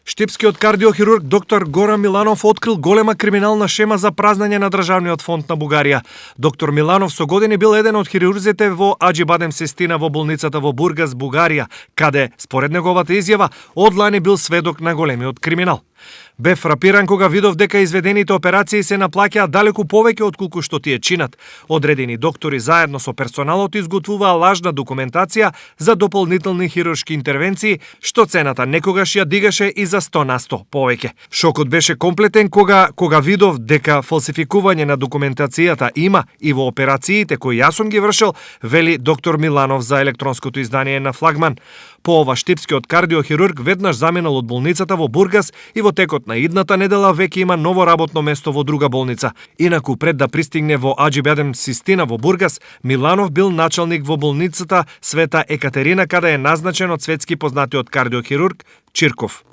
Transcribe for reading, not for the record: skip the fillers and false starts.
Штипскиот кардиохирург доктор Горан Миланов открил голема криминална шема за празнање на државниот фонд на Бугарија. Доктор Миланов со години бил еден од хирурзите во Аџибадем Систина во болницата во Бургас, Бугарија, каде, според неговата изјава, одлани бил сведок на големиот криминал. Бе фрапиран кога видов дека изведените операции се наплаќаат далеку повеќе отколку што тие чинат. Одредени доктори заедно со персоналот изготвуваа лажна документација за дополнителни хируршки интервенции, што цената некогаш ја дигаше и за 100% повеќе. Шокот беше комплетен кога видов дека фалсификување на документацијата има и во операциите кои јас сум ги вршил, вели доктор Миланов за електронското издание на Флагман. По ова штипскиот кардиохирург веднаш заминал од болницата во Бургас и во текот на идната недела веќе има ново работно место во друга болница. Инаку пред да пристигне во Аџибадем Систина во Бургас, Миланов бил началник во болницата Света Екатерина, каде е назначен од светски познатиот кардиохирург Чирков.